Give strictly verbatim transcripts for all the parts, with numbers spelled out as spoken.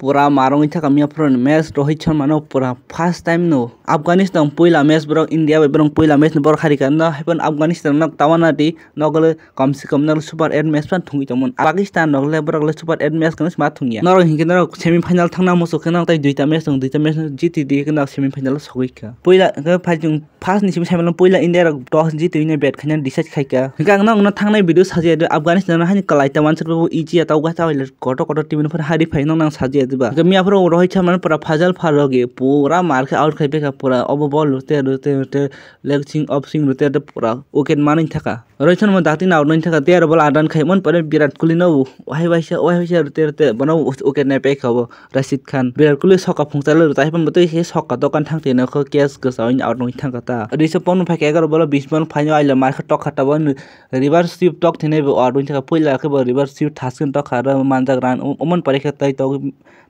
pura marwngwi thaka miya phuru ni match Rohit Sharma no pura first time no Afghanistan puila match borok India bai borok puila match ni borok harika no haiphano Afghanistan no tawana di nokole kom se kom no super eight match phan thungwi tongmani Pakistan rok le borok le super eight match kano ma thungya norok hinkhe norok semi final thangna muchuk khe norok tai duita match tong duita match jiti di khe norok semi final o sogwi kha puila khe phai chwng First ni simi saimanlo puila India rok toss jitwi hwnwi bat khaina decide khaika. Hwnkhe ang nokno thangnai video sajiya de Afghanistan no haini kwlai ta wansuk bo easy ya tawkha ta hoile kotor kotor team no phano hari phai nokno ang sajiya diba. Hwnkhe miya phuru Rohit Sharma no pura Fazal Farooqi pura mar khe out khai phaikha pura obo ball rwte rwte rwte leg swing off swing rwte rwte pura wicket manwi thaka. Rohit Sharma dakti out wngwi thaka tei aro ball adan khai mon pore Virat Kohli no hai waisa hai waisa rwte rwte bono wicket nai paikha bo. Rashid Khan, Virat Kohli sokha phungchalo rwtai phano tei se sokha dokan thang twi nokho catch kwchawini out wngwi thangkha ta. Rishabh Pant phaikha egaroh ball o bish ball phaino aila markhe tokha tabuk reverse sweep tok thwinai bo out wngwi thangkha puila khe bo reverse sweep thaskin tokha aro manjak run omoni pore khe tei tok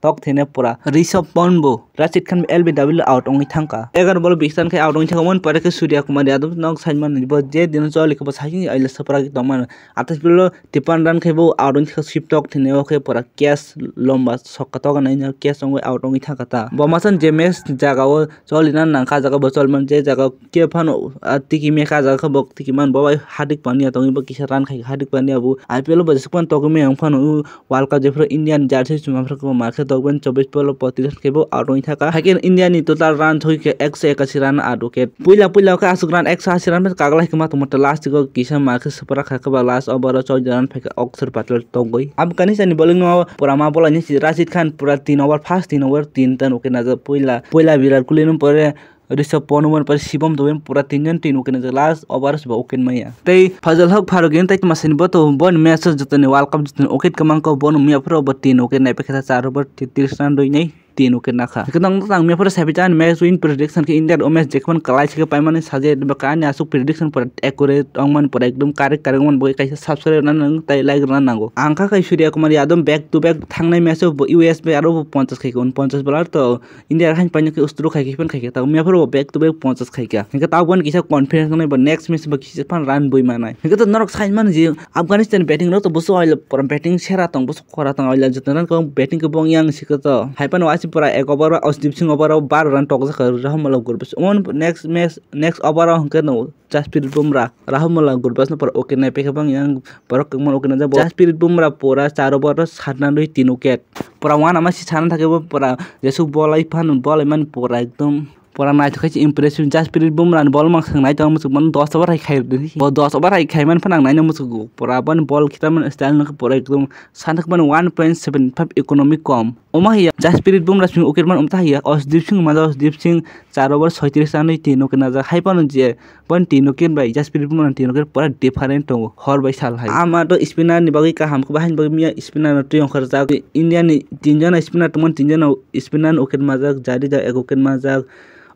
tok thwinai pura Rishabh Pant bo Rashid Khan L B W out wngwi thangkha egaroh ball o bish run khe out wngwi thangkha omoni pore khe Surya Kumar Yadav nok saimani bo je dino choli khe bo sakhe aila swprak tongmani. Athas ball o tipan run khe bo out wngwi thangkha sweep tok thwinai o khe pura catch lomba sokha tok nai catch wngwi out wngwi thangkha ta. Bo masa je match jaga o choli na nangkha jaga bo choli man je jaga o khe phano ah, tiki mekha jaga khe bo tiki man bo bai Hardik Pandya tongwi bo kisa run khai Hardik Pandya bo I P L o bo jesuk phano togwi maya wng phano World Cup jephru India ni jersey chuma phru ma khe togwi chobbish ball o potrish run khe bo out wngwi thangkha. Haikhe India ni total run thoi khe ekso ekasi run out wicket. Puila puila khe aswk run ekso asi run kagla hai khe ma tongma last o kisa ma khe swprak kha khe ba last over o choi run phaikha Akshar Patel tongwi. Afghanistan ni bowling no pura ma bolai ni si Rashid Khan pura tin over first tin over tin ta wicket najak puila puila Virat Kohli no pore Rishabh Pant umar pore Shivam Dube pura tinjon tin wicket najak last over se ba wicket maya. Tei Fazal Haq Farooqi tei tma sini bo to bo ni match o jotoni World Cup jotoni wicket kwmang ko bo no miya phuru bo tin wicket nai paikha char over tris run rwi nai. Tin wicket nakha. Hwnkhe nokno tang miya phuru saiphi ani match win prediction khe India o match jekhman kwlai se khe paimani sajai ba ani aswk prediction pura accurate wngmani pura ekdom correct correct wngmani bagwi kaisa subscribe rwna nang tei like rwna nango. Ang kha khai Surya Kumar Yadav back to back thangnai match o bo U S bai aro bo ponchas khai khe un ponchas bowler to India hain paino khe ustru khai khe phano khai khe ta miya phuru bo back to back ponchas khai kha. Hwnkhe tabuk bo kisa confidence wngnai bo next match bo kisa phan run bui manai. Hwnkhe to norok saimani je Afghanistan batting rok to bwswk oil pura batting sera tong bwswk khora tong oil jotoni run kwbang batting kwbang yang sikhe to. Hai phano waisi pura ek over o Arshdeep Singh over o bar run tokjak kha Rahul Gurbakhsh. Umon next match next over o hwnkhe no Jasprit Bumrah Rahul Gurbakhsh no pura wicket nai paikha bang yang borok kwbangma wicket najak bo. Jasprit Bumrah pura char over o sat run rwi tin wicket. Pura uanama si sana thangkhe bo pura jesuk bolai phano bolai mani pura ekdom. Pura naithok khe impressive Jasprit Bumrah ni ball mang thang nai tong muchuk mano dos over hai khai rwdi. Bo dos over hai khai man phano ang naina muchuk pura boni ball khitamani style no pura ekdom santhak mani one point seven five economic kom. Omo hiya Jasprit Bumrah simi wicket man umta hiya Arshdeep Singh maja Arshdeep Singh char over soitris run tin wicket najak hai phano je boni tin wicket bai Jasprit Bumrah tin wicket pura different tongo hor bai sal hai. Ama to spinner ni bagwi kaham khe bahai ni bagwi miya spinner no twi ongkhorjak India ni tinjona spinner tongmani tinjona spinner ni wicket majak Jadeja ek wicket majak.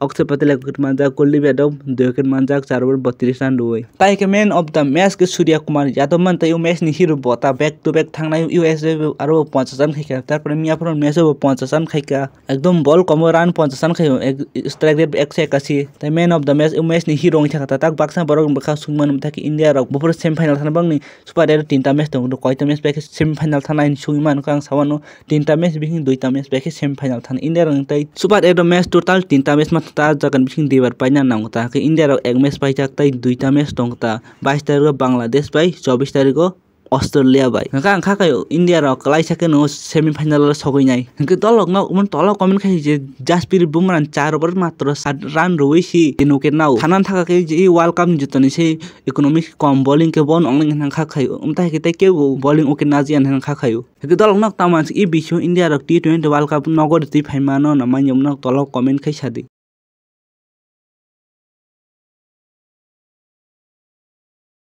Akshar Patel ek wicket manjak, Kuldeep Yadav dui wicket manjak, char over botris run rwui. Tai khe man of the match khe Surya Kumar Yadav man tei o match ni hero bo ta back to back thangnai U S A aro ponchas run khai kha. Tarpore miya phuru match o bo ponchas run khai kha. Ekdom ball komo run ponchas run khai o, ek, strike rate ekso ekasi. Tai man of the match, o match ni hero wngwi thangkha ta. Tak baksa borok bwkha sungmani thangkhe India rok buphuru semi final thangna bangni Super Eight o tinta match tongo. Koita match bai khe semi final thangna hinwi sungwi mankha ang sawano. Tinta match bising duita match bai khe semi final thani India rok tei Super Eight o match total tinta match ma ta jagan bising duibar paina nango ta hwnkhe India rok ek match paijak tei duita match tongo ta bais tarikh o Bangladesh bai chobbish tarikh o Australia bai hwnkhe ang kha khai India rok kwlaisa khe no semi final o sogwi nai hwnkhe dolok no umon tolo comment khai je Jasprit Bumrah ni char over matro sat run rwui si tin wicket nao thanan thaka khe je World Cup ni jotoni se economic kom bowling khe bono ongna hwnkha khai umtai khe tei kebo bowling wicket najiya hwnkha khai. Hwnkhe dolok nok tamo ansuk e bisio India rok T twenty World Cup nogo ritwi phaimano na manya nok tolok comment khai sadi.